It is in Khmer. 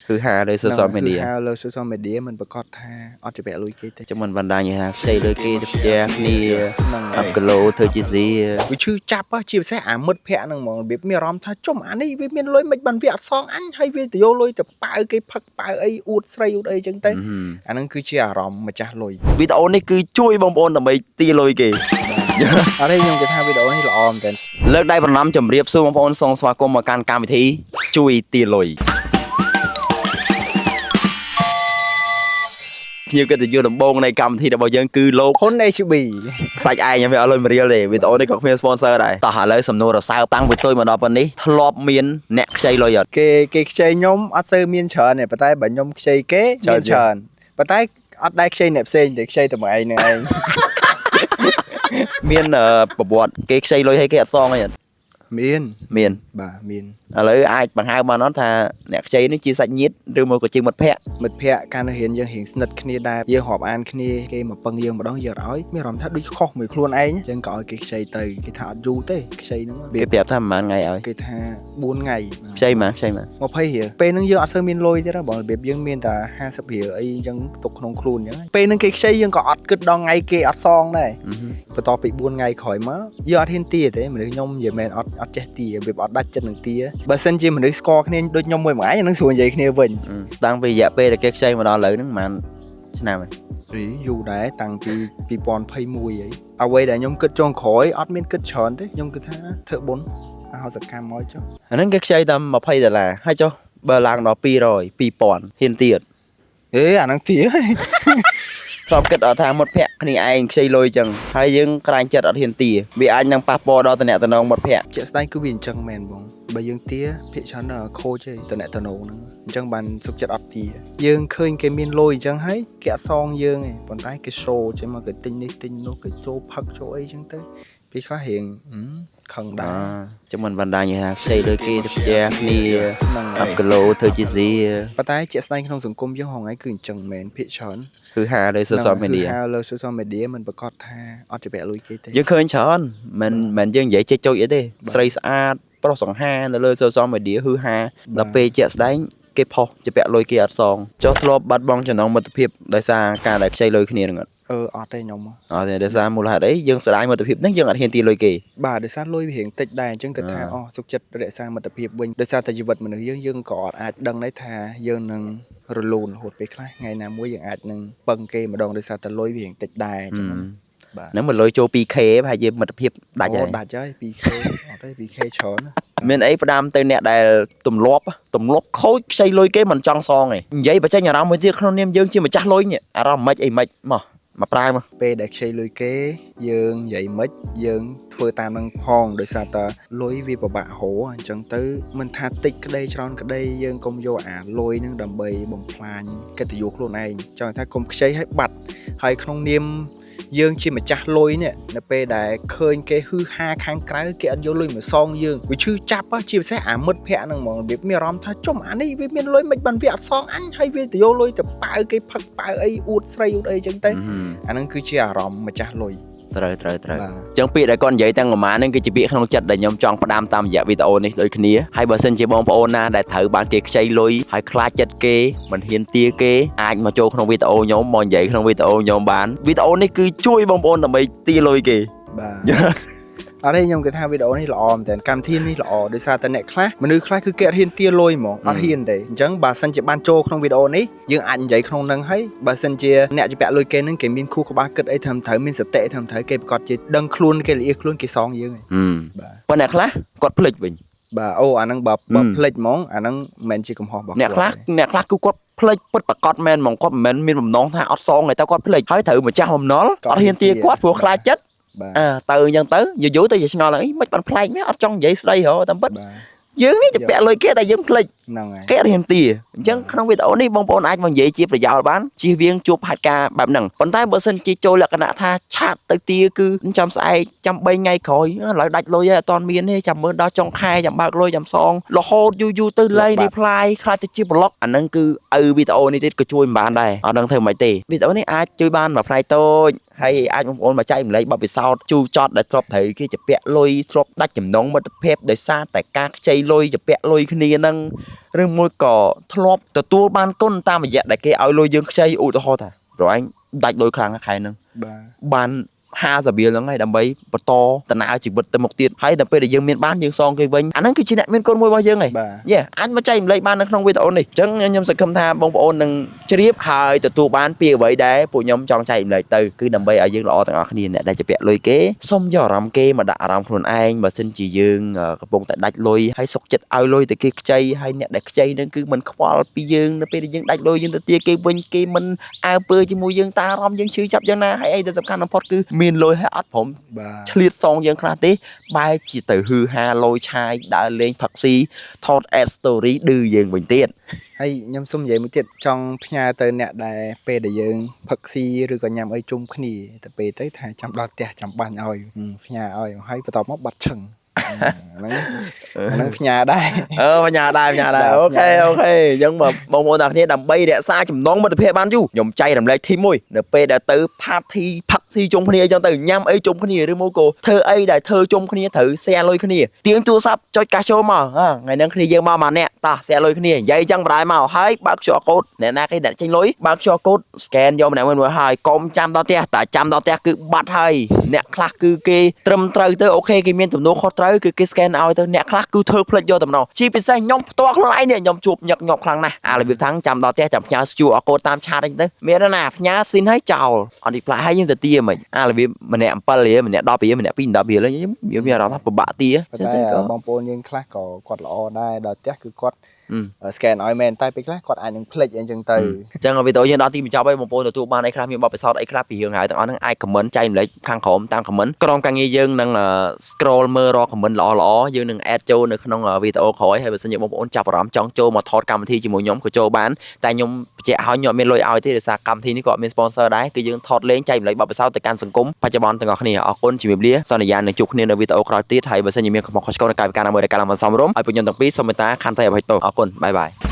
គឺហាលើ social media គឺហាលើ social media មិនប្រកាសថាអត់ជាពាក់លុយគេទេ ចាំមិនបណ្ដាញថាខ្ចីលុយគេទៅផ្ទះគ្នា ហ្នឹងហើយ អាប់គីឡូធ្វើជាស៊ី វាឈឺចាប់ហ៎ជាពិសេសអាមិត្តភ័ក្ដិហ្នឹងហ្មងរបៀបមានអារម្មណ៍ថាជុំអានេះវាមានលុយមិនបានវាអត់សងអញហើយវាទៅយកលុយទៅប៉ាវគេផឹកប៉ាវអីអួតស្រីអួតអីចឹងទៅអាហ្នឹងគឺជាអារម្មណ៍ម្ចាស់លុយ វីដេអូនេះគឺជួយបងប្អូនដើម្បីទាលុយគេ អត់ទេខ្ញុំគិតថាវីដេអូនេះល្អមែនទែន លើកដៃប្រណម្យជម្រាបសួរបងប្អូនសូមស្វាគមន៍មកកាន់កម្មវិធីជួយទាលុយភ្ញៀវកិត្តិយសដំបូងនៃកម្មវិធីរបស់យើងគឺលោក ហ៊ុន HB សាច់ឯងវាអត់លុយមួយរៀលទេវីដេអូនេះក៏គ្មាន sponsor ដែរតោះឥឡូវសំណួររសើបតាំងពីទុយមកដល់ប៉ុណ្នេះធ្លាប់មានអ្នកខ្ចីលុយអត់ គេគេខ្ចីខ្ញុំអត់សូវមានច្រើនទេប៉ុន្តែបើខ្ញុំខ្ចីគេ ច្រើន មានច្រើនប៉ុន្តែអត់ដែរខ្ចីអ្នកផ្សេងទេខ្ចីតែមួយឯងនឹងឯង មានប្រវត្តិគេខ្ចីលុយឲ្យគេអត់សងអីអត់ មាន មាន បាទមាន ឥឡូវអាចបង្ហើបបានអត់ថាអ្នកខ្ចីនេះជាសាច់ញាតិឬមកក៏ជាមិត្តភក្តិ មិត្តភ័ក្តិកាលនៅរៀនយើងរៀងស្និទ្ធគ្នាដែរយើងរាប់អានគ្នាគេមកពឹងយើងម្ដងយើងអត់ឲ្យមានអារម្មណ៍ថាដូចខុសមួយខ្លួនឯងអញ្ចឹងក៏ឲ្យគេខ្ចីទៅគេថាអត់យូរទេខ្ចីហ្នឹង គេប្រាប់ថាប្រហែលថ្ងៃឲ្យ គេថា4ថ្ងៃ ខ្ចីមកខ្ចីមក 20រៀលពេលហ្នឹងយើងអត់សូវមានលុយទេណាបងរបៀបយើងមានតែ50រៀលអីអញ្ចឹងទុកក្នុងខ្លួនអញ្ចឹងពេលហ្នឹងគេខ្ចីយើងក៏អត់គិតដល់ថ្ងៃគេអត់សងដែរបន្ទាប់ពី4ថ្ងៃក្រោយមកយើងអត់ហ៊ានទាទេមនុស្សខ្ញុំនិយាយមែនអត់អត់ចេះទារបៀបអត់ដាច់ចិត្តនឹងទាបើសិនជាមនុស្សស្គាល់គ្នាដូចខ្ញុំមួយមួយថ្ងៃអាហ្នឹងស្រួលនិយាយគ្នាវិញ តាំងពីរយៈពេលដែលគេខ្ចីមកដល់ឥឡូវហ្នឹងប្រហែលឆ្នាំហើយ អីយូរដែរតាំងពី2021អីអ្វីដែលខ្ញុំគិតចុងក្រោយអត់មានគិតច្រើនទេខ្ញុំគិតថាធ្វើបុណ្យអហោសកម្មមកចុះ អាហ្នឹងគេខ្ចីតាម20ដុល្លារហើយចុះបើឡើងដល់200 2000ហ៊ានទៀត អេអាហ្នឹងទាហើយ ធ្លាប់គិតអត់ថាមិត្តភក្តិគ្នាឯងខ្ចីលុយចឹងហើយយើងក្រាញចិត្តអត់ហ៊ានទាវាអាចនឹងប៉ះពាល់ដល់តំណែងមិត្តភក្តិ ជាក់ស្ដែងគឺវាអញ្ចឹងមែនបងបើយើងទាភាគច្រើនដល់ខូចឯងតំណតំណងហ្នឹងអញ្ចឹងបានសុខចិត្តអត់ទាយើងឃើញគេមានលុយអញ្ចឹងហើយគេអត់សងយើងឯងប៉ុន្តែគេ show ចេញមកគេទិញនេះទិញនោះគេចូលផឹកចូលអីអញ្ចឹងទៅពេលខ្លះរៀងខឹងដែរ ចាំមិនបណ្ដាញថាខ្ចីលុយគេទៅផ្ទះគ្នា ហ្នឹងហើយ អាប់គីឡូធ្វើជាស៊ី ប៉ុន្តែជាក់ស្ដែងក្នុងសង្គមយើងហងៃគឺអញ្ចឹងមែនភាគច្រើន គឺហាលើ social media គឺហៅលើ social media មិនប្រកាសថាអត់ជាពាក់លុយគេទេ យើងឃើញច្រើនមិនមិនយើងនិយាយចេះចុចអីទេស្រីស្អាតប្រុសសង្ហានៅលើ social media ហ៊ឺហាដល់ពេលជាក់ស្ដែងគេផុសជាពាក់លុយគេអត់សងចុះធ្លាប់បាត់បង់ចំណងមិត្តភាពដោយសារការដែលខ្ចីលុយគ្នាហ្នឹងអត់ អឺអត់ទេខ្ញុំ អត់ទេដោយសារមូលហេតុអីយើងស្ដាយមិត្តភាពហ្នឹងយើងអត់ហ៊ានទាលុយគេ បាទដោយសារលុយវារៀងតិចដែរអញ្ចឹងគាត់ថាអូសុខចិត្តរក្សាមិត្តភាពវិញដោយសារតែជីវិតមនុស្សយើងយើងក៏អត់អាចដឹងដែរថាយើងនឹងរលូនរហូតពេលខ្លះថ្ងៃណាមួយយើងអាចនឹងពឹងគេម្ដងដោយសារតែលុយវារៀងតិចដែរអញ្ចឹងណាបាទ ហ្នឹងមកលុយចូល 2K ប្រហែលជាមិត្តភាពដាច់ អូ ហើយ ដាច់ហើយ 2K អត់ទេ 2K ច្រើនណាស់ មានអីផ្ដាំទៅអ្នកដែលទម្លាប់ទម្លាប់ខូចខ្ចីលុយគេមិនចង់សងឯងនិយាយបញ្ចេញអារម្មណ៍មួយទៀតក្នុងនាមយើងជាម្ចាស់លុយនេះអារម្មណ៍មិនអីមិនមកមកប្រើមក ពេលដែលខ្ចីលុយគេយើងនិយាយមិនយើងធ្វើតាមនឹងផងដោយសារតែលុយវាពិបាករកអញ្ចឹងទៅមិនថាតិចក្តីច្រើនក្តីយើងកុំយកអាលុយនឹងដើម្បីបំផ្លាញកិត្តិយសខ្លួនឯងចង់ថាកុំខ្ចីឲ្យបាត់ហើយក្នុងនាមយើងជាម្ចាស់លុយនេះនៅពេលដែលឃើញគេហ៊ឺហាខាងក្រៅគេអត់យកលុយមកសងយើងវាឈឺចាប់ហ៎ជាពិសេសអាមិត្តភ័ក្ដិហ្នឹងហ្មងរបៀបមានអារម្មណ៍ថាជុំអានេះវាមានលុយមិនបានវាអត់សងអញហើយវាទៅយកលុយទៅប៉ាវគេផឹកប៉ាវអីអួតស្រីអួតអីចឹងទៅ អាហ្នឹងគឺជាអារម្មណ៍ម្ចាស់លុយ ត្រូវត្រូវត្រូវ បាទ អញ្ចឹងពាក្យដែលគាត់និយាយទាំងប្រមាណហ្នឹងគឺជាពាក្យក្នុងចិត្តដែលខ្ញុំចង់ផ្ដាំតាមរយៈវីដេអូនេះដូចគ្នាហើយបើសិនជាបងប្អូនណាដែលត្រូវបានគេខ្ចីលុយហើយខ្លាចចិត្តគេមិនហ៊ានទាគេអាចមកចូលក្នុងវីដេអូខ្ញុំមកនិយាយក្នុងវីដេអូខ្ញុំបានវីដេអូនេះគឺជួយបងប្អូនដើម្បីទាលុយគេ បាទអត់ទេខ្ញុំគិតថាវីដេអូនេះល្អមែនទែនកម្មវិធីនេះល្អដោយសារតែអ្នកខ្លះមនុស្សខ្លះគឺគេអត់ហ៊ានទាលុយហ្មងអត់ហ៊ានទេអញ្ចឹងបើសិនជាបានចូលក្នុងវីដេអូនេះយើងអាចនិយាយក្នុងនឹងហើយបើសិនជាអ្នកជាពាក់លុយគេនឹងគេមានខួរក្បាលគិតអីត្រឹមត្រូវមានសតិត្រឹមត្រូវគេប្រកាសជាដឹងខ្លួនគេល្អៀខ្លួនគេសងយើងហើយបាទ ប៉ុន្តែអ្នកខ្លះគាត់ភ្លេចវិញ បាទអូអាហ្នឹងបើបើភ្លេចហ្មងអាហ្នឹងមិនមែនជាកំហុសរបស់ អ្នកខ្លះអ្នកខ្លះគឺគាត់ភ្លេចពិតប្រាកដមែនហ្មងគាត់មិនមែនមានបំណងថាអត់សងទេតែគាត់ភ្លេចហើយត្រូវម្ចាស់បំណុលអត់ហ៊ានទាគាត់ព្រោះខ្លាចចិត្ត បាទ អើទៅអញ្ចឹងទៅយូរយូរទៅជាឆ្ងល់ឡើងអីមិនបានប្លែកមែនអត់ចង់និយាយស្ដីហ៎តាមពិត បាទ យើងនេះจะពាក់លុយគេតែយើងភ្លេច ហ្នឹងហើយ គេអត់ហ៊ានទាអញ្ចឹងក្នុងវីដេអូនេះបងប្អូនអាចមកនិយាយជាប្រយោជន៍បានជៀសវាងជួបហេតុការណ៍បែបហ្នឹងប៉ុន្តែបើសិនជាចូលលក្ខណៈថាឆាតទៅទាគឺចាំស្អែកចាំ3ថ្ងៃក្រោយឥឡូវដាច់លុយហើយអត់ទាន់មានទេចាំមើលដល់ចុងខែចាំបើកលុយចាំសងរហូតយូរយូរទៅលែង reply ខ្លាចទៅជាប្លុកអាហ្នឹងគឺឪវីដេអូនេះទៀតក៏ជួយមិនបានដែរអត់ដឹងធ្វើម៉េចទេវីដេអូនេះអាចជួយបានមួយផ្នែកតូចហើយអាចបងប្អូនមកចែកម្លែកបទពិសោធន៍ជូរចត់ដែលធ្លាប់ត្រូវគេជាពាក់លុយធ្លាប់ដាច់ចំណងមិត្តភាពដោយសារតែការខ្ចីលុយជាពាក់លុយគ្នាហ្នឹង ឬមួយក៏ធ្លាប់ទទួលបានគុណតាមរយៈដែលគេឲ្យលុយយើងខ្ចីឧទាហរណ៍ថាប្រឯងដាច់លុយខ្លាំងណាស់ខែហ្នឹង បាទ បាន50រៀលហ្នឹងហើយដើម្បីបន្តដំណើរជីវិតទៅមុខទៀតហើយដល់ពេលដែលយើងមានបានយើងសងគេវិញអាហ្នឹងគឺជាអ្នកមានគុណមួយរបស់យើងហើយ បាទ យេអាចមកចែករំលែកបាននៅក្នុងវីដេអូនេះអញ្ចឹងខ្ញុំសង្ឃឹមថាបងប្អូននឹងជ្រាបហើយទទួលបានពីអ្វីដែលពួកខ្ញុំចង់ចែករំលែកទៅគឺដើម្បីឲ្យយើងល្អទាំងអស់គ្នាអ្នកដែលជាពាក់លុយគេសូមយកអារម្មណ៍គេមកដាក់អារម្មណ៍ខ្លួនឯងបើសិនជាយើងកំពុងតែដាច់លុយហើយសុខចិត្តឲ្យលុយទៅគេខ្ចីហើយអ្នកដែលខ្ចីនឹងគឺមិនខ្វល់ពីយើងនៅពេលដែលយើងដាច់លុយយើងទៅទាគេវិញគេមិនអើពើជាមួយយើងតាអារម្មណ៍យើងឈឺចាប់យ៉ាងណាហើយអីដែលសំខាន់បំផុតគឺមានលុយហើយអត់ព្រម បាទ ឆ្លៀតសងយើងខ្លះទេបែរជាទៅហឺហាលយឆាយដើរលេងផឹកស៊ីថត add story ឌឺយើងវិញទៀត ហើយខ្ញុំសុំនិយាយមួយទៀតចង់ផ្ញើទៅអ្នកដែលពេលដែលយើងផឹកស៊ីឬក៏ញ៉ាំអីជុំគ្នាទៅពេលទៅថាចាំដល់ផ្ទះចាំបាញ់ឲ្យផ្ញើឲ្យហើយបន្ទាប់មកបាត់ឈឹងហ្នឹងហ្នឹងផ្ញើដែរ អឺបញ្ញាដែរបញ្ញាដែរ OK OK អញ្ចឹងបងប្អូនទាំងគ្នាដើម្បីរក្សាចំណងមិត្តភាពបានយូរខ្ញុំចែករំលែក tip មួយនៅពេលដែលទៅ party ផឹកស៊ីជុំគ្នាអញ្ចឹងទៅញ៉ាំអីជុំគ្នាឬមកក៏ធ្វើអីដែលធ្វើជុំគ្នាត្រូវ share លុយគ្នាទៀងទូរស័ព្ទចុចកាសចូលមកថ្ងៃហ្នឹងគ្នាយើងមកម្នាក់តោះ share លុយគ្នានិយាយអញ្ចឹងបដាយមកហើយបើក QR code អ្នកណាគេដែលចេញលុយបើក QR code scan យកម្នាក់មួយមួយហើយកុំចាំដល់ផ្ទះតែចាំដល់ផ្ទះគឺបាត់ហើយអ្នកខ្លះគឺគេត្រឹមត្រូវទៅOK គេមានទំនួលខុសត្រូវគឺគេ scan ឲ្យទៅអ្នកខ្លះគឺធ្វើផ្លិចយកតំណជាពិសេសខ្ញុំផ្ទាល់ខ្លួនឯងនេះខ្ញុំជួបញឹកញាប់ខ្លាំងណាស់អារបៀបថាំងចាំដល់ផ្ទះចាំផ្ញើ QR code តាម chat អីទៅមានណាផ្ញើស៊ីនឲ្យចោលអត់ reply ហើយយើងទៅទាមិនអារបៀបម្នាក់7រៀលម្នាក់10រៀលម្នាក់2 10រៀលខ្ញុំមានអារម្មណ៍ថាពិបាកទា ប៉ុន្តែបងប្អូនយើងខ្លះក៏គាត់ល្អដែរដល់ផ្ទះគឺគាត់ scan ឲ្យមែនតែពេលខ្លះគាត់អាចនឹងភ្លេចអីចឹងទៅ អញ្ចឹងវីដេអូយើងដល់ទីបញ្ចប់ហើយបងប្អូនទទួលបានអីខ្លះមានបទពិសោធន៍អីខ្លះពីរឿងរ៉ាវទាំងអស់ហ្នឹងអាច comment ចែករំលែកខាងក្រោមតាម comment ក្រុមការងារយើងនឹង scroll មើលរាល់ comment ល្អល្អយើងនឹង add ចូលនៅក្នុងវីដេអូក្រោយហើយបើសិនជាបងប្អូនចាប់អារម្មណ៍ចង់ចូលមកថតកម្មវិធីជាមួយខ្ញុំក៏ចូលបានតែខ្ញុំបញ្ជាក់ឲ្យខ្ញុំអត់មានលុយឲ្យទេដោយសារកម្មវិធីនេះក៏អត់មាន sponsor ដែរគឺយើងថតលេងចែករំលែកបទពិសោធន៍ទៅកាន់សង្គមបច្ចុប្បន្នទាំងអស់គ្នាអរគុណជំរាបលាសន្យានឹងជួបគ្នានៅវីដេអូក្រោយទៀតហើយបើសិនជាមានកំហុសខុសឆ្គងនៅកាយវិការណាមួយដែលការឡើងមិនសមរម្យឲ្យពួកខ្ញុំទាំងពីរសូមមេត្តាខន្តីអភ័យទោសអរគុណ bye bye.